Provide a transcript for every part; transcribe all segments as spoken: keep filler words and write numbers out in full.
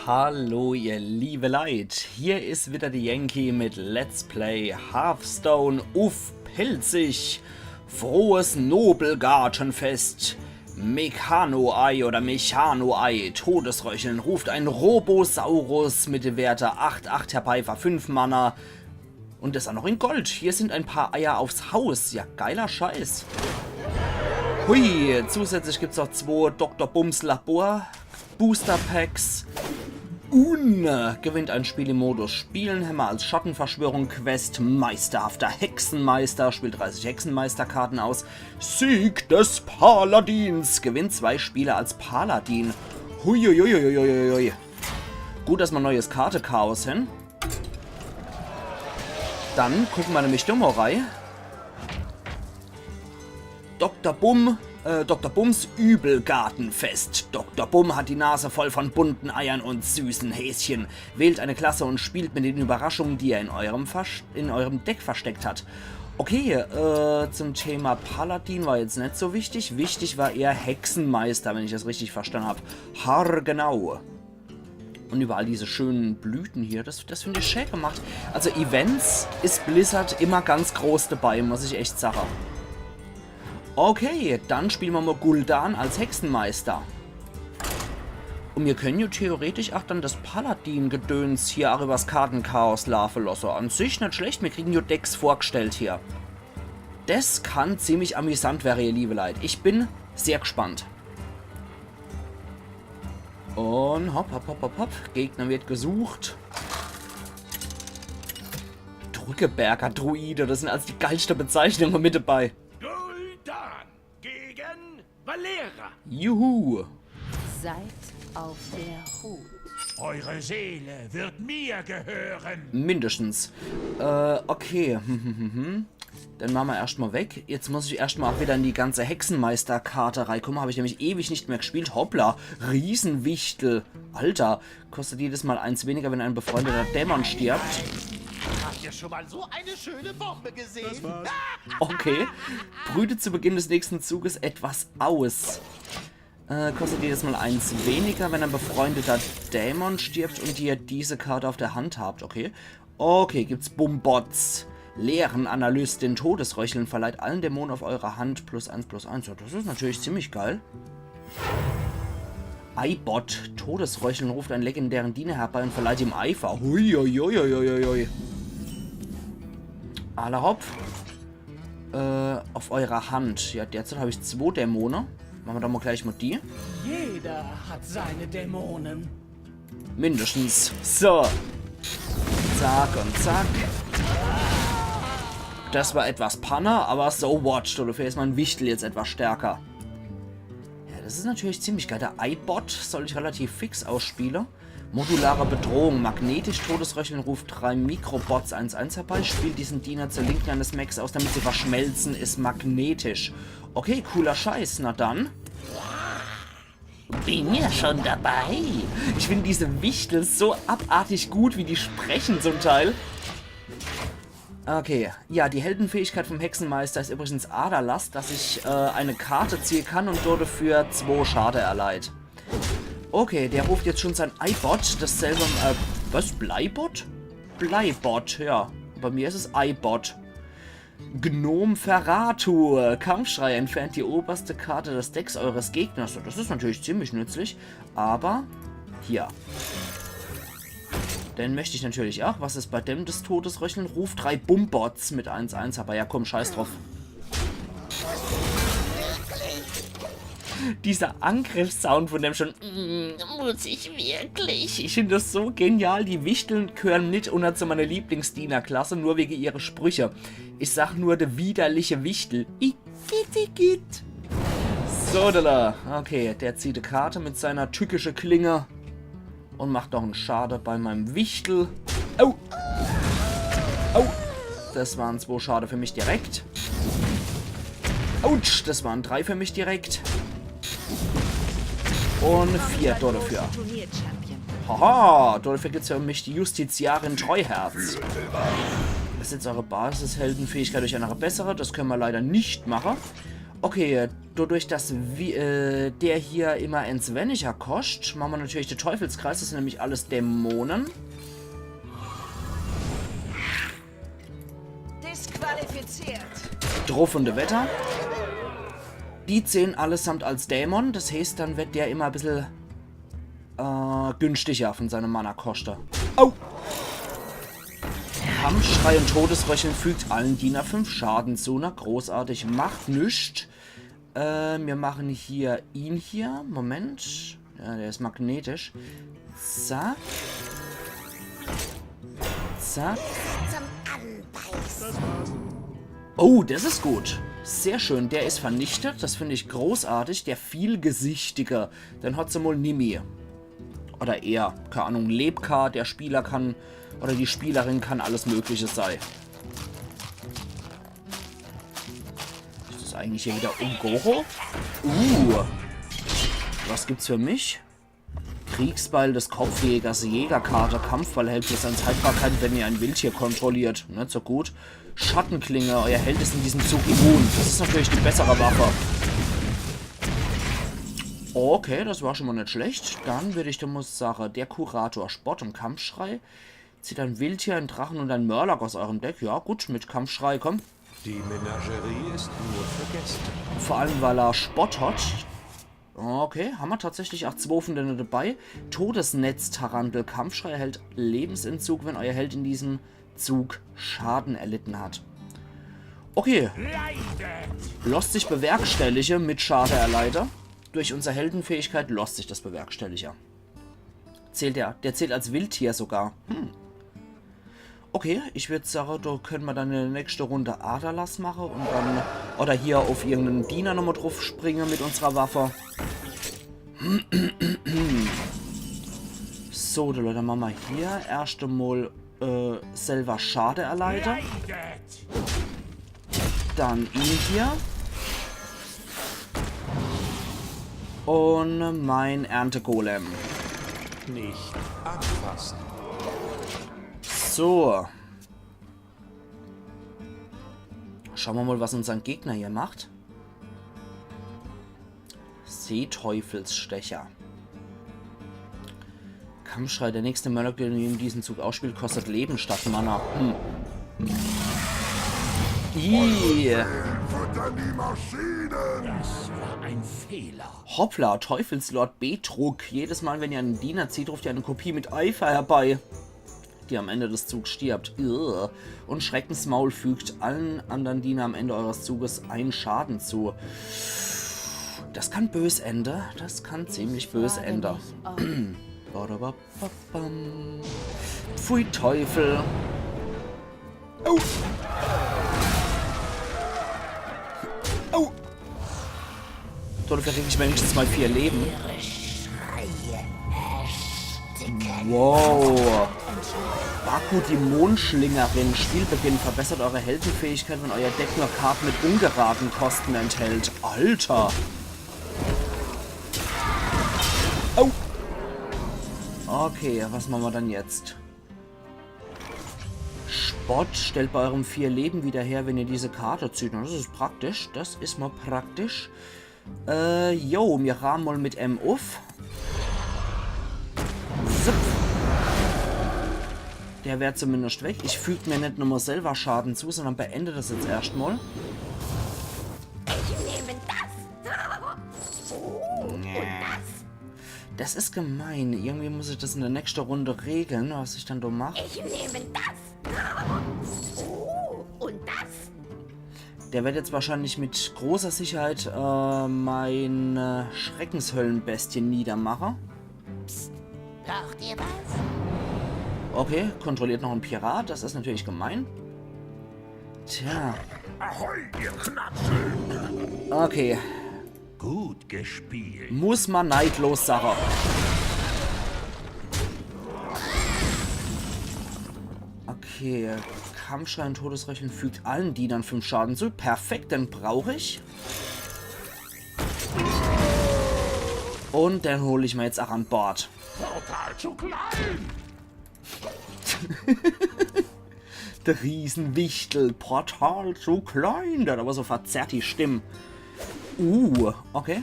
Hallo, ihr liebe Leit. Hier is wieder de Yankee mit Let's Play Hearthstone uff Pälzisch. Frohes Nobelgartenfest. Mechano-Ei oder Mechano-Ei. Todesröcheln ruft ein Robosaurus mit de Werte acht acht herbei fer fünf Mana. Und is auch noch in Gold. Hier sind ein paar Eier aufs Haus. Ja, geiler Scheiß. Hui, zusätzlich gibt's noch zwo Doktor Bums Labor Booster Packs. Un gewinnt ein Spiel im Modus Spielen. Hämmer als Schattenverschwörung Quest meisterhafter Hexenmeister. Spielt dreißig Hexenmeisterkarten aus. Sieg des Paladins. Gewinnt zwei Spiele als Paladin. Huiuiuiuiui. Gut, dass mer neues Karte-Chaos hen. Dann gucke mer nämlich do mol rei. Doktor Bum, äh, Doktor Bums Übelgartenfest. Doktor Bum hat die Nase voll von bunten Eiern und süßen Häschen. Wählt eine Klasse und spielt mit den Überraschungen, die er in eurem, Versch- in eurem Deck versteckt hat. Okay, äh, zum Thema Paladin war jetzt net so wichtig. Wichtig war eher Hexenmeister, wenn ich das richtig verstanden hab. Har genau. Und überall diese schönen Blüten hier, das, das find ich schä gemacht. Also Events is Blizzard immer ganz groß dabei, muss ich echt sage. Okay, dann spiele mer mol Gul'dan als Hexenmeister. Und mir können jo theoretisch ach dann das Paladin-Gedöns hier ach übers Kartenchaos laafe losse. An sich net schlecht, mir kriegen jo Decks vorgestellt hier. Das kann ziemlich amüsant wäre, ihr liebe Leit. Ich bin sehr gespannt. Und hopp, hopp, hopp, hopp, hopp. Gegner wird gesucht. Drückeberger Druide, das sind also die geilste Bezeichnungen mit dabei. Gul'dan gegen Valeera. Juhu. Seid auf der Hut. Eure Seele wird mir gehören. Mindestens. Äh, okay. Hm, hm, hm, hm. Den mache mer erscht mol weg. Jetzt muss ich erscht mol ach wieder in die ganze Hexenmeister-Karte reikomme. Hab ich nämlich ewig nicht mehr gespielt. Hoppla, Riesenwichtel. Alter, kostet jedes Mal eins weniger, wenn ein befreundeter Dämon stirbt. Habt ihr schon mal so eine schöne Bombe gesehen? Okay. Brütet zu Beginn des nächsten Zuges etwas aus. Äh, kostet jedes Mal eins weniger, wenn ein befreundeter Dämon stirbt und ihr diese Karte auf der Hand habt. Okay. Okay, gibt's Bumbots. Leerenanalystin, Todesröcheln, verleiht allen Dämonen auf eurer Hand plus eins plus eins. Ja, das is natürlich ziemlich geil. Eibot, Todesröcheln, ruft einen legendären Diener herbei und verleiht ihm Eifer. Hui, hui, hui, hui, hui, hui. Alla hopp. Äh, auf eurer Hand. Ja, derzeit hab ich zwo Dämone. Mache mer doch mol gleich mol die. Jeder hat seine Dämonen. Mindestens. So. Zack und zack. Das war etwas Panne, aber so what. Dodefür is mein Wichtel jetzt etwas stärker. Ja, das is natürlich ziemlich geil. Der Eibot soll ich relativ fix ausspiele. Modulare Bedrohung. Magnetisch, Todesröcheln ruft drei Mikrobots eins eins herbei. Spielt diesen Diener zur Linken eines Mechs aus, damit sie verschmelzen. Is magnetisch. Okay, cooler Scheiß. Na dann. Bin ja schon dabei. Ich find diese Wichtel so abartig gut, wie die sprechen zum Teil. Okay, ja, die Heldenfähigkeit vom Hexenmeister is übrigens Aderlass, dass ich, äh, eine Karte ziehe kann und dodefür zwo Schade erleiht. Okay, der ruft jetzt schon sein Eibot, dasselbe, äh, was? Bleibot? Bleibot, ja. Bei mir is es Eibot. Gnom Ferratu. Kampfschrei, entfernt die oberste Karte des Decks eures Gegners. Das is natürlich ziemlich nützlich, aber hier. Den möcht ich natürlich auch. Was is bei dem des Todes? Röcheln, Ruf drei Bumbots mit eins eins, aber ja komm, scheiß drauf. Dieser Angriffssound von dem schon, mm, muss ich wirklich? Ich find das so genial. Die Wichteln gehören mit unter zu meiner Lieblingsdienerklasse, nur wegen ihrer Sprüche. Ich sag nur, der widerliche Wichtel. Igitt, igitt. So, da, da. Okay, der zieht die Karte mit seiner tückische Klinge. Und macht noch en Schade bei meinem Wichtel. Au! Au! Das waren zwo Schade für mich direkt. Autsch, das waren drei für mich direkt. Und vier dodefür. Haha, dodefür gibt's für mich die Justiziarin Treuherz. Setzt eure Basisheldenfähigkeit durch eine bessere. Das können wir leider nicht machen. Okay, dadurch, dass wi-, äh, der hier immer ens weniger koscht, mache mer natürlich de Teufelskreis. Das sin nämlich alles Dämonen. Disqualifiziert. Druff un de Wetter. Die zählen allesamt als Dämon, das heeßt, dann werd der immer e bissel, äh, günstiger von seinem Mana-Koschte. Au! Kampfschrei un Todesröcheln fügt allen Diener fünf Schaden zu. Na, großartig. Macht nix. Äh, mir machen hier ihn hier. Moment. Ja, der is magnetisch. Zack. Zack. Zum Anbeißen. Oh, das is gut. Sehr schön. Der is vernichtet. Das find ich großartig. Der Vielgesichtige. Den hat se mol nimmi. Oder er. Keine Ahnung. Lebka, der Spieler kann, oder die Spielerin kann alles Mögliche sei. Is das eigentlich hier wieder Un'Goro? Uh. Was gibt's für mich? Kriegsbeil des Kopfjägers, Jägerkarte, Kampfbeil, erhält plus eins Haltbarkeit, wenn ihr ein Wildtier kontrolliert. Net so gut. Schattenklinge, euer Held ist in diesem Zug immun. Das is natürlich die bessere Waffe. Okay, das war schon mal net schlecht. Dann würd ich dann mol sage, der Kurator, Spott un Kampfschrei. Zieht ein Wildtier, ein Drachen und ein Murloc aus eurem Deck. Ja, gut, mit Kampfschrei, komm. Die Menagerie ist nur für Gäste. Vor allem, weil er Spott hat. Okay, hammer tatsächlich ach zwo von denen dabei. Todesnetz-Tarantel. Kampfschrei erhält Lebensentzug, wenn euer Held in diesem Zug Schaden erlitten hat. Okay. Losst sich bewerkstellige mit Schade erleide. Durch unser Heldenfähigkeit losst sich das bewerkstellige. Zählt der, der zählt als Wildtier sogar. Hm. Okay, ich würd sage, do könne mer dann in der nächste Runde Adalas mache und dann, oder hier auf irgendeinen Diener nochmal drauf springe mit unserer Waffe. So, die Leute, mache mer hier erscht einmal, äh, selber Schade erleide. Dann ihn hier. Und mein Erntegolem. Nicht anfassen. So. Schaue mer mal, was unsern Gegner hier macht. Seeteufelsstecher. Kampfschrei. Der nächste Murloc, den ihr in diesem Zug ausspielt, kostet Leben statt Mana. Hm. Ih. Füttern die Maschinen! Das war ein Fehler. Hoppla, Teufelslord Betrug. Jedes Mal, wenn ihr einen Diener zieht, ruft ihr eine Kopie mit Eifer herbei, die am Ende des Zugs stirbt. Ugh. Und Schreckensmaul fügt allen anderen Dienern am Ende eures Zuges einen Schaden zu. Das kann bös ende. Das kann ziemlich bös ende. Badababam. Pfui Teufel. Au. Au. So, dafür krieg ich wenigstens mal vier Leben. Wow. Baku, die Mondschlingerin. Spielbeginn. Verbessert eure Heldenfähigkeit, wenn euer Deck nur Karten mit ungeraden Kosten enthält. Alter. Au. Okay, was mache mer dann jetzt? Spott stellt bei eurem vier Leben wieder her, wenn ihr diese Karte zieht. Na, das is praktisch. Das is mal praktisch. Äh, jo, mir rahmen mal mit em uff. Zip. Der wär zumindest weg. Ich füg mir net nochmal selber Schaden zu, sondern beende das jetzt erscht mal. Ich nehme das. Oh, und das. Das is gemein. Irgendwie muss ich das in der nächsten Runde regeln, was ich dann do mach. Ich nehme das. Oh, und das. Der wird jetzt wahrscheinlich mit großer Sicherheit, äh, meine Schreckenshöllenbestie niedermachen. Braucht ihr was? Okay, kontrolliert noch en Pirat. Das is natürlich gemein. Tja. Ahoi, ihr Knatschel! Okay. Gut gespielt. Muss man neidlos sagen. Okay, Kampfschrei un Todesröcheln fügt allen Dienern fünf Schaden zu. Perfekt, den brauch ich. Un den hol ich mir jetzt auch an Bord. Portal zu klein! Der Riesenwichtel, Portal zu klein. Der hat aber so verzerrt die Stimme. Uh, okay.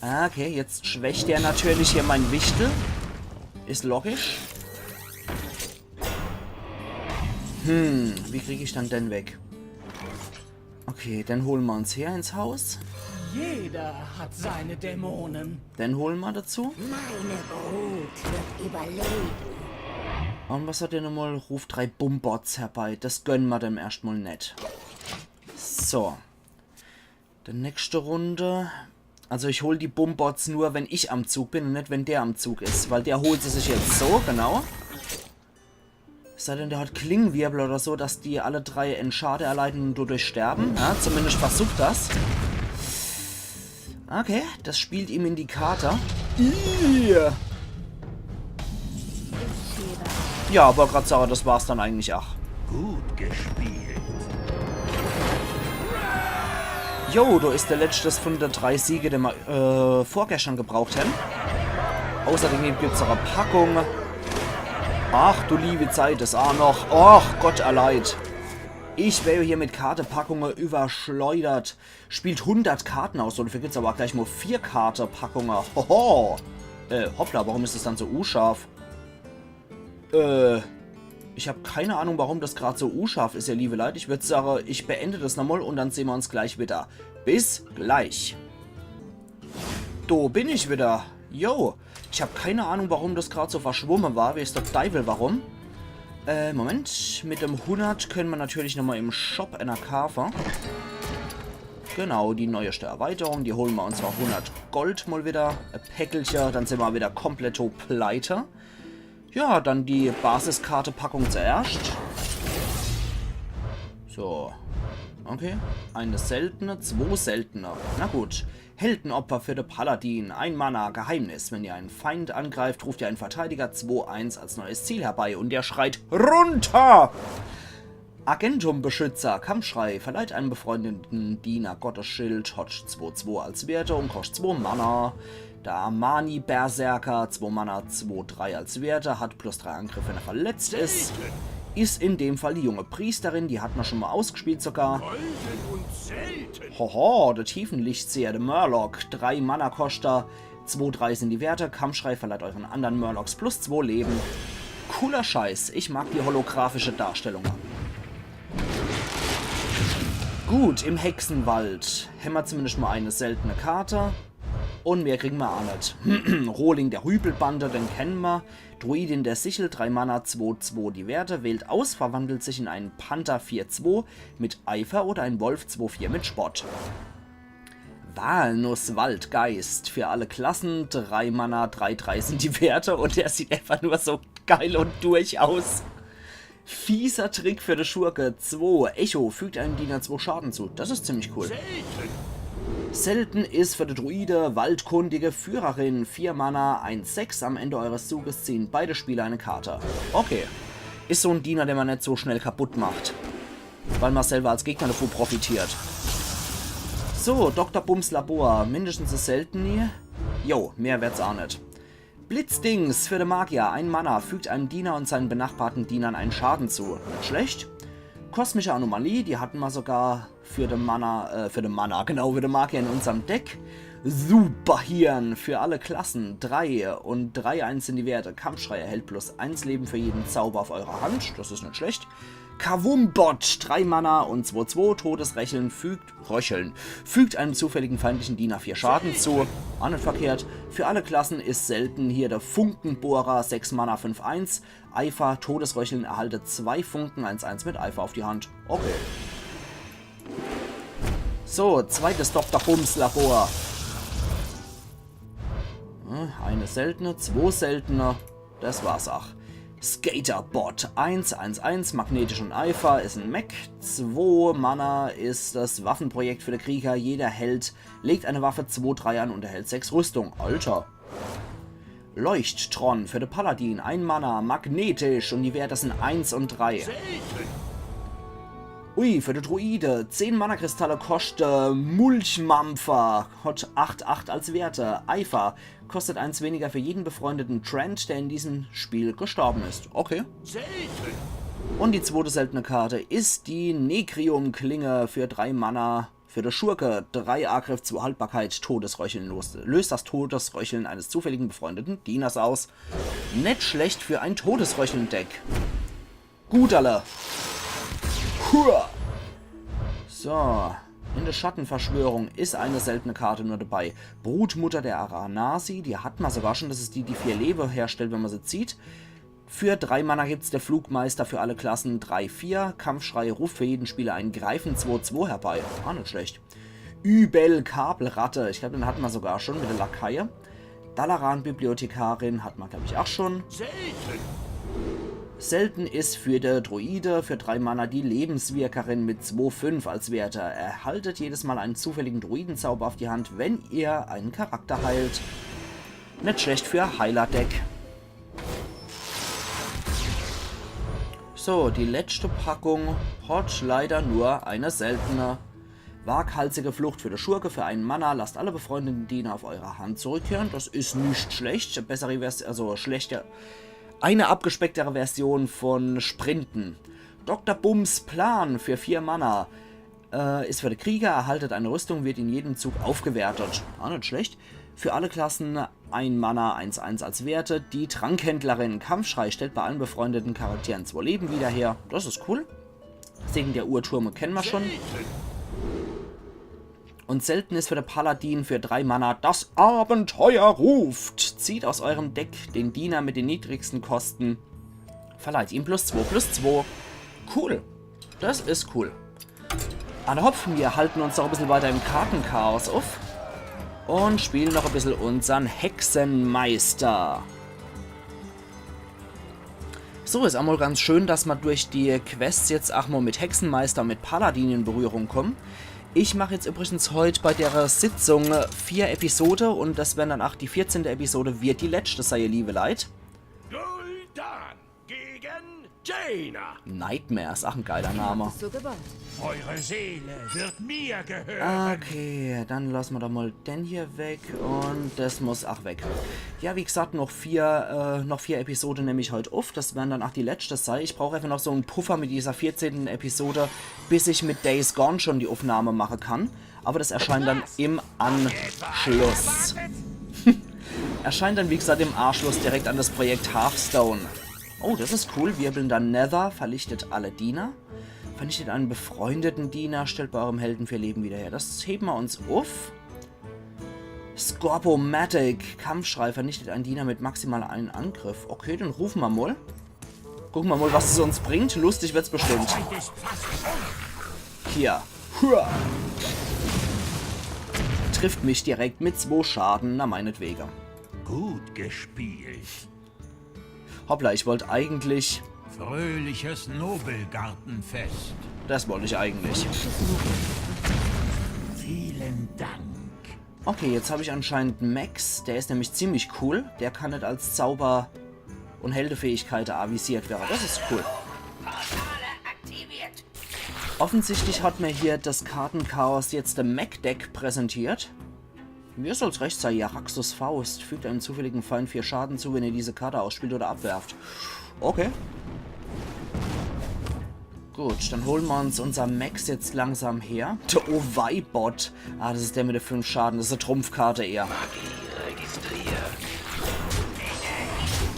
Ah, okay, jetzt schwächt er natürlich hier mein Wichtel. Is logisch. Hm, wie krieg ich dann den weg? Okay, den hole mer uns hier ins Haus. Jeder hat seine Dämonen. Den hole mer dazu. Meine Brut wird überleben. Und was hat der nochmal? Ruft drei Bumbots herbei. Das gönne mer dem erscht mal net. So. Die nächste Runde. Also ich hol die Bumbots nur, wenn ich am Zug bin und net, wenn der am Zug is. Weil der holt se sich jetzt so, genau. Es sei denn, der hat Klingenwirbel oder so, dass die alle drei en Schade erleiden und dadurch sterben. Ja, zumindest versucht das. Okay, das spielt ihm in die Karte. Ih. Ja, aber grad sage, das war's dann eigentlich ach. Gut gespielt. Jo, do is der letztes von de drei Siege, den mer äh, vorgestern gebraucht hän. Außerdem gibt's noch e Packung. Ach du liebe Zeit, das ach noch. Och Gott, erleid. Ich wär hier mit Kartepackunge überschleudert. Spielt hundert Karten aus, so dafür gibt's aber auch gleich mal vier Kartepackunge. Hoho. Äh, hoppla, warum is das dann so uscharf? Äh, ich hab keine Ahnung, warum das grad so uscharf is, ihr liebe Leit. Ich würd sage, ich beende das nochmal und dann sehn mer uns gleich wieder. Bis gleich. Do bin ich wieder. Jo, ich hab keine Ahnung, warum das grad so verschwumme war. Weeß der Deiwel warum. Äh, Moment. Mit dem hundert könne mer natürlich nochmal im Shop einer kaafe. Genau, die neueste Erweiterung. Die hole mer uns für hundert Gold mal wieder. E Päckelche, dann sehn mer wieder komplett pleite. Ja, dann die Basiskartepackung zuerscht. So. Okay. Eine seltene, zwo seltene. Na gut. Heldenopfer für de Paladin. Ein Mana, Geheimnis. Wenn ihr einen Feind angreift, ruft ihr einen Verteidiger zwo eins als neues Ziel herbei und der schreit runter! Agentum-Beschützer, Kampfschrei, verleiht einem befreundeten Diener Gottesschild, hat zwo zwo als Werte und koscht zwo Mana. Der Armani-Berserker, zwo Mana, zwo drei als Werte, hat plus drei Angriff, wenn er verletzt is. Is in dem Fall die junge Priesterin, die hat mer schon mal ausgespielt sogar. Golden und selten. Hoho, der Tiefenlichtseher, der Murloc, drei Mana koscht er, zwo drei sind die Werte, Kampfschrei verleiht euren anderen Murlocs plus zwo Leben. Cooler Scheiß, ich mag die holographische Darstellung. Gut, im Hexenwald hämmer zumindest mal eine seltene Karte. Und mehr kriegen mer ach net. Rohling der Rüpelbande, den kennen mer. Druidin der Sichel, drei Mana, zwo zwo die Werte. Wählt aus, verwandelt sich in einen Panther vier zwo mit Eifer oder ein Wolf zwo vier mit Spott. Valnus Waldgeist für alle Klassen, drei Mana, drei drei sind die Werte und der sieht einfach nur so geil und durch aus. Fieser Trick für de Schurke. Zwo. Echo. Fügt einem Diener zwo Schaden zu. Das is ziemlich cool. Selten is für de Druide Waldkundige Führerin. Vier Mana, eins sechs. Am Ende eures Zuges ziehen beide Spieler eine Karte. Okay. Is so en Diener, den mer net so schnell kaputt macht. Weil mer selber als Gegner davon profitiert. So, Doktor Bums Labor. Mindestens e selteni. Jo, mehr werd's ach net. Blitzdings für de Magier, ein Mana, fügt einem Diener und seinen benachbarten Dienern einen Schaden zu. Net schlecht. Kosmische Anomalie, die hatten mer sogar für de Mana, äh, für de Mana, genau, für de Magier in unserm Deck. Superhirn für alle Klassen, drei und drei eins sind die Werte. Kampfschrei erhält plus eins Leben für jeden Zauber auf eurer Hand, das is net schlecht. Kawumbot, drei Mana und zwo zwo, Todesröcheln, fügt, Röcheln, fügt einem zufälligen feindlichen Diener vier Schaden zu. Ach net verkehrt. Für alle Klassen is selten hier der Funkenbohrer, sechs Mana, fünf eins. Eifer, Todesröcheln, erhalte zwei Funken, eins eins mit Eifer auf die Hand. Okay. So, zweites Doktor Bums Labor. Hm, eine seltene, zwo seltene. Das war's ach. Skaterbot eins eins eins, magnetisch und Eifer, is en Mech. Zwo Mana is das Waffenprojekt für de Krieger. Jeder Held legt eine Waffe zwo drei an und erhält sechs Rüstung. Alter. Leuchttron für de Paladin, ein Mana, magnetisch und die Werte sind eins und drei. Ui, für de Druide, zehn Mana-Kristalle koscht, äh, Mulchmampfer, hat acht acht als Werte. Eifer, kostet eins weniger für jeden befreundeten Trant, der in diesem Spiel gestorben ist. Okay. Und die zwote seltene Karte is die Negrium-Klinge für drei Mana. Für de Schurke, drei Agriff, zwei Haltbarkeit, Todesröcheln los. Löst das Todesröcheln eines zufälligen befreundeten Dieners aus. Net schlecht für ein Todesröcheln-Deck. Gut, alle. Hua. So. In der Schattenverschwörung is eine seltene Karte nur dabei. Brutmutter der Aranasi, die hat ma sogar schon. Das is die, die vier Lewe herstellt, wenn ma se zieht. Für drei Mana gibt's der Flugmeister für alle Klassen drei vier. Kampfschrei ruft für jeden Spieler einen Greifen zwei zwei herbei. Ah, net schlecht. Übel Kabelratte. Ich glaub, den hat ma sogar schon mit der Lakaie. Dalaran Bibliothekarin hat ma, glaub ich, auch schon. Selten. Selten is für der Druide für drei Mana die Lebenswirkerin mit zwei fünf als Werte. Erhaltet jedes Mal einen zufälligen Druidenzauber auf die Hand, wenn ihr einen Charakter heilt. Net schlecht für Heiler-Deck. So, die letzte Packung hat leider nur eine seltene. Waghalsige Flucht für die Schurke für einen Mana. Lasst alle befreundeten Diener auf eure Hand zurückkehren. Das is nicht schlecht. Bessere Vers-, also schlechter, eine abgespecktere Version von Sprinten. Doktor Bums Plan für vier Mana. Äh, is für die Krieger, erhaltet eine Rüstung, wird in jedem Zug aufgewertet. Ah, net schlecht. Für alle Klassen ein Mana eins eins als Werte. Die Trankhändlerin Kampfschrei stellt bei allen befreundeten Charakteren zwei Leben wieder her. Das is cool. Segen der Urtürme kennen ma schon. Und selten is für de Paladin für drei Mana das Abenteuer ruft. Zieht aus eurem Deck den Diener mit den niedrigsten Kosten. Verleiht ihm plus zwei plus zwei. Cool. Das is cool. Alla hopp, wir halten uns noch e bissel weiter im Kartenchaos uff und spielen noch e bissel unsern Hexenmeister. So, is ach mol ganz schön, dass ma durch die Quests jetzt ach mol mit Hexenmeister und mit Paladin in Berührung kommen. Ich mach jetzt übrigens heut bei der Sitzung vier Episode und das wern dann ach die vierzehnte Episode, wird die letzte sei, ihr liebe Leit. Gul'dan gegen Jaina. Nightmare is ach en geiler Name. So gewollt. Eure Seele wird mir gehören. Okay, dann lass ma doch mol den hier weg und das muss ach weg. Ja, wie gesagt, noch vier, äh, noch vier Episode nemm ich heut uff. Das wern dann ach die letzte sei. Ich brauch einfach noch so en Puffer mit dieser vierzehnten Episode, bis ich mit Days Gone schon die Uffnahme mache kann. Aber das erscheint dann im Anschluss. Erscheint dann, wie gesagt, im Anschluss direkt an das Projekt Hearthstone. Oh, das is cool. Wirbelnder Nether vernichtet alle Diener. Vernichtet einen befreundeten Diener, stellt bei eurem Helden vier Leben wieder her. Das heben ma uns uff. Scorpomatic, Kampfschrei, vernichtet einen Diener mit maximal einem Angriff. Okay, den rufen ma mol. Gucken ma mol, was es uns bringt. Lustig wird's bestimmt. Hier. Hua. Trifft mich direkt mit zwo Schaden, na meinetwege. Gut gespielt. Hoppla, ich wollt eigentlich Fröhliches Nobelgartenfest. Das wollt ich eigentlich. Vielen Dank. Okay, jetzt hab ich anscheinend Max. Der is nämlich ziemlich cool. Der kann net als Zauber- und Heldefähigkeit avisiert werre. Das is cool. Offensichtlich hat mir hier das Kartenchaos jetzt de Mech-Deck präsentiert. Mir soll's recht sei. Jaraxxus Faust. Fügt einem zufälligen Feind vier Schaden zu, wenn ihr diese Karte ausspielt oder abwerft. Okay. Gut, dann holen ma uns unser Max jetzt langsam her. De Ovai-Bot. Ah, das is der mit de fünf Schaden. Das is e Trumpfkarte eher.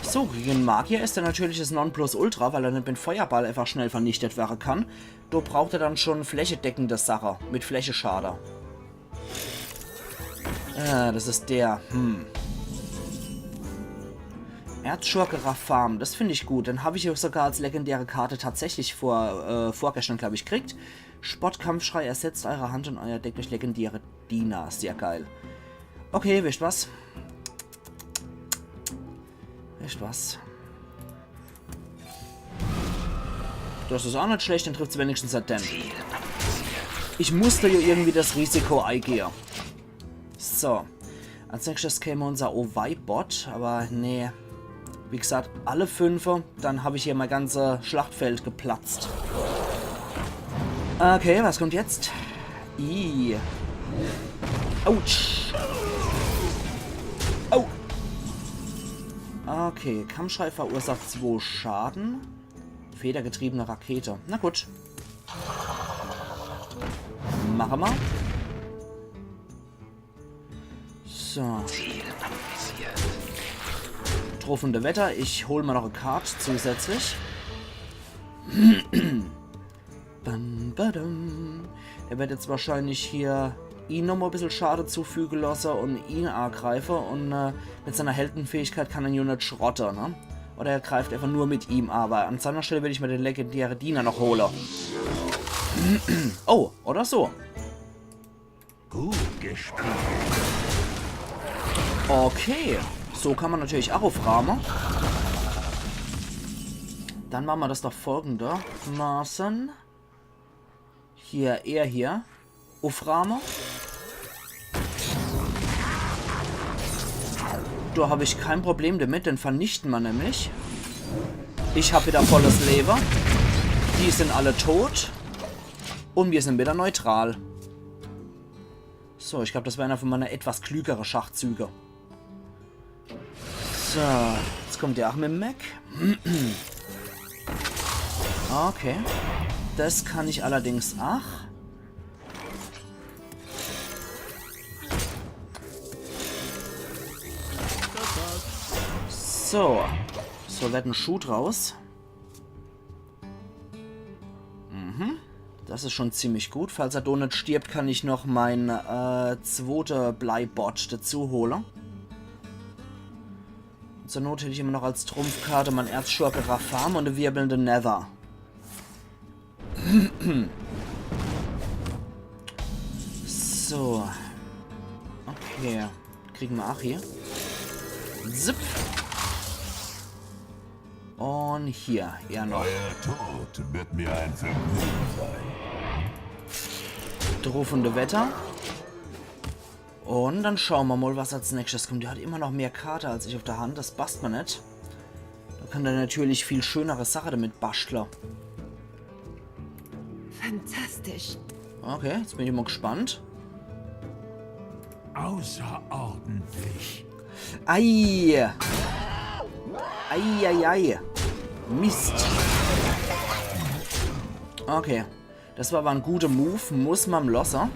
So, gegen Magier is er natürlich das Nonplusultra, weil er net mit Feuerball einfach schnell vernichtet werre kann. Do braucht er dann schon flächedeckende Sache mit Flächeschade. Ah, das is der. Hm. Erzschurke Rafaam, das find ich gut. Den hab ich ja sogar als legendäre Karte tatsächlich vor, äh, vorgestern, glaub ich, kriegt. Spottkampfschrei, ersetzt eure Hand und euer Deck durch legendäre Diener. Sehr geil. Okay, wisst was? Wisst was? Das is ach net schlecht, dann trifft's wenigstens halt den. Ich musste ja irgendwie das Risiko eigehe. So. Als nächstes käme unser Ovai-Bot, aber nee. Wie gesagt, alle fünfe, dann hab ich hier mein ganze Schlachtfeld geplatzt. Okay, was kommt jetzt? I. Autsch. Au. Okay, Kampfschrei verursacht zwo Schaden. Federgetriebene Rakete. Na gut. Mache ma. So. Ziel anvisiert. Truffende Wetter. Ich hol ma noch e Kart zusätzlich. Bam, badam. Er werd jetzt wahrscheinlich hier ihn nochmal e bissel Schade zufüge lasse und ihn angreife und äh, mit seiner Heldenfähigkeit kann er jo net schrotte, ne? Oder er greift einfach nur mit ihm, aber an seiner Stelle würd ich mir den legendäre Diener noch hole. Oh, oder so. Gut gespielt. Okay, so kann ma natürlich auch uffraame. Dann mache ma das doch folgendermaßen. Hier, er hier. Uffraame. Do hab ich kein Problem damit, den vernichten ma nämlich. Ich hab wieder volles Lewe. Die sind alle tot. Und wir sind wieder neutral. So, ich glaub, das war einer von meine etwas klügere Schachzüge. So, jetzt kommt der ach mit dem Mech. Okay. Das kann ich allerdings ach. So. So werd en Schuh draus. Mhm. Das is schon ziemlich gut. Falls er do net stirbt, kann ich noch mein äh, zwote Bleibot dazu hole. Zur Not hätt ich immer noch als Trumpfkarte mein Erzschurke Rafaam und de wirbelnde Nether. So. Okay. Kriegen wir Achi. Zip. Und hier, er noch. Euer Tod wird mir ein Vergnügen sein. Drohende Wetter. Und dann schauen wir mal, was als nächstes kommt. Der hat immer noch mehr Karte als ich auf der Hand. Das passt mir nicht. Da kann der natürlich viel schönere Sache damit basteln. Fantastisch. Okay, jetzt bin ich mal gespannt. Außerordentlich. Ei! Ei, ei, ei. Mist. Okay. Das war aber ein guter Move. Muss man lassen.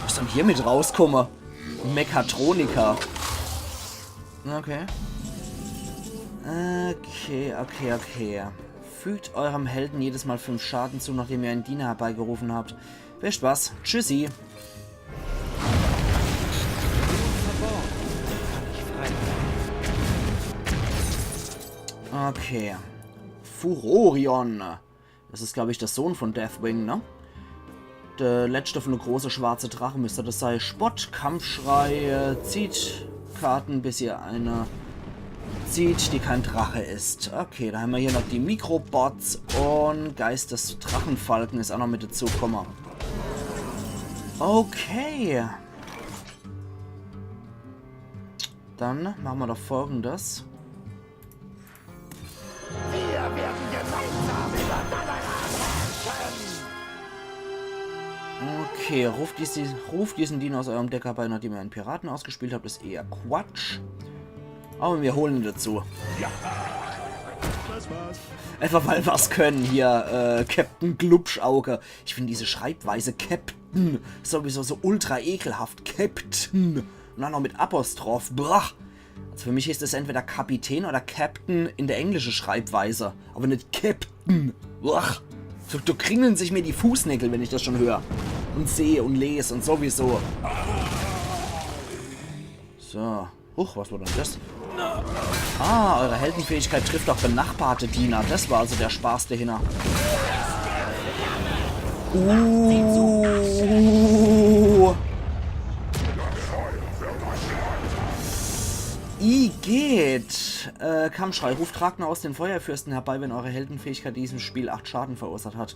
Was soll hier mit rauskommen? Mechatronica. Okay. Okay, okay, okay. Fügt eurem Helden jedes Mal fünf Schaden zu, nachdem ihr einen Diener herbeigerufen habt. Wisst was? Tschüssi. Okay. Furorion. Das ist, glaub ich, der Sohn von Deathwing, ne? Der letzte von der große schwarze Drache müsste das sein. Spott, Kampfschrei, äh, zieht Karten, bis ihr eine zieht, die kein Drache ist. Okay, da haben wir hier noch die Mikrobots und Geist des Drachenfalken ist auch noch mit dazugekommen. Okay. Dann machen wir doch Folgendes. Wir werden gemeinsam über Dalaran herrschen! Okay, ruft, diese, ruft diesen Diener aus eurem Deck herbei, nachdem ihr einen Piraten ausgespielt habt, ist eher Quatsch. Aber wir holen ihn dazu. Ja. Das war's. Einfach weil wir's können hier, äh, Captain Glubschauge. Ich finde diese Schreibweise Captain sowieso so ultra ekelhaft. Captain. Und dann noch mit Apostroph. Brach. Also für mich ist es entweder Kapitän oder Captain in der englischen Schreibweise. Aber nicht Captain. Uah. So, da kringeln sich mir die Fußnägel, wenn ich das schon höre. Und sehe und lese und sowieso. So. Huch, was war denn das? Ah, eure Heldenfähigkeit trifft auch benachbarte Diener. Das war also der Spaß dahinter. Uh. Igitt. Äh, Kampfschrei. Ruft Ragnar aus den Feuerfürsten herbei, wenn eure Heldenfähigkeit in diesem Spiel acht Schaden verursacht hat.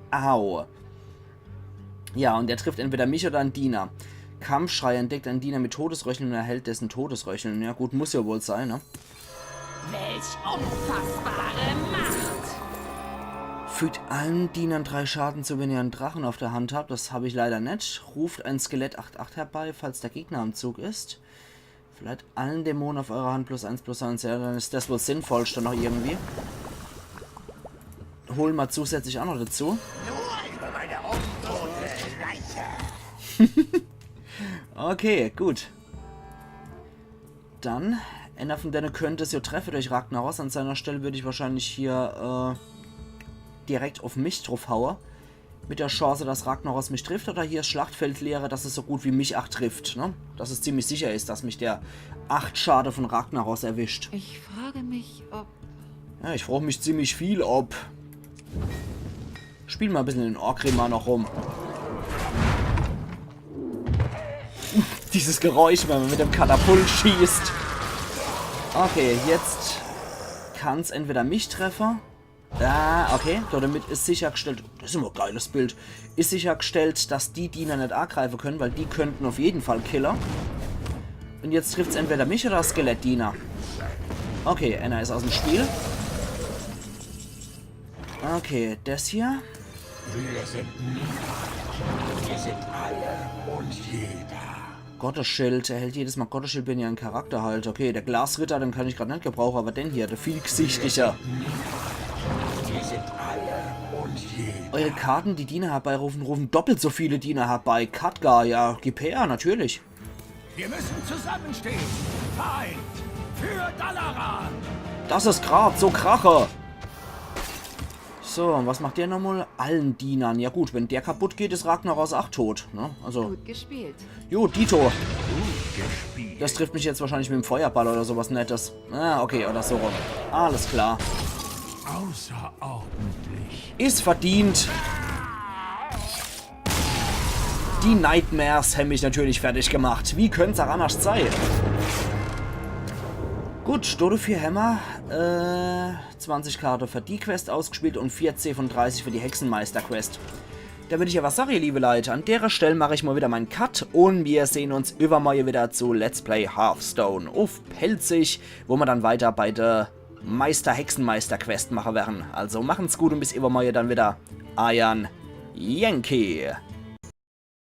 Au. Ja, und er trifft entweder mich oder einen Diener. Kampfschrei: Entdeckt einen Diener mit Todesröcheln und erhält dessen Todesröcheln. Ja gut, muss ja wohl sein, ne? Welch unfassbare Macht! Fügt allen Dienern drei Schaden zu, wenn ihr einen Drachen auf der Hand habt. Das hab ich leider net. Ruft ein Skelett acht acht herbei, falls der Gegner am Zug ist. Vielleicht allen Dämonen auf eurer Hand plus eins plus eins. Ja, dann ist das wohl sinnvollste noch irgendwie. Holen wir zusätzlich auch noch dazu. Nur über meine untote Leiche. Okay, gut. Dann, einer von denne könnt es jo treffe durch Ragnaros. An seiner Stell würd ich wahrscheinlich hier äh, direkt auf mich drauf haue. Mit der Chance, dass Ragnaros mich trifft oder hier das Schlachtfeld leere, dass es so gut wie mich ach trifft, ne? Dass es ziemlich sicher is, dass mich der acht Schade von Ragnaros erwischt. Ich frage mich, ob... Ja, ich frag mich ziemlich viel, ob... Spiel mal e bissel in Orgrimmar noch rum. Uff, dieses Geräusch, wenn man mit dem Katapult schießt. Okay, jetzt kann's entweder mich treffe. Ah, okay, damit is sichergestellt, das is immer e geiles Bild, is sichergestellt, dass die Diener net agreife können, weil die könnten auf jeden Fall kille. Und jetzt trifft's entweder mich oder das Skelettdiener. Okay, einer is aus dem Spiel. Okay, das hier. Wir sind niemand. Wir sind alle und jeder. Gottesschild, erhält jedes Mal Gottesschild, wenn ihr einen Charakter heilt. Okay, der Glasritter, den kann ich grad net gebrauche, aber den hier, der vielgesichtige. Wir sind alle und jeder. Eure Karten, die Diener herbeirufen, rufen doppelt so viele Diener herbei. Khadgar, ja, gib her, natürlich. Wir müssen zusammenstehen. Vereint. Für Dalaran. Das is grad so Krache. So, und was macht der nochmal? Allen Dienern. Ja gut, wenn der kaputt geht, is Ragnaros ach tot, ne? Also, Gut gespielt. jo, Dito. Das trifft mich jetzt wahrscheinlich mit dem Feuerball oder sowas Nettes. Ah, okay, oder so rum. Alles klar. Außerordentlich. Is verdient. Die Nightmares haben mich natürlich fertig gemacht. Wie könnt's auch anders sein? Gut, Dodo vier Hämmer. Äh, zwanzig Karte für die Quest ausgespielt und vier C von dreißig für die Hexenmeister-Quest. Da würd ich ja was sage, ihr liebe Leute. An dere Stell mach ich mal wieder meinen Cut und wir sehen uns übermorgen wieder zu Let's Play Hearthstone auf Pälzisch, wo wir dann weiter bei der Meister-Hexenmeister-Quest machen werden. Also machen's gut und bis übermorgen dann wieder. Eiern Yankee.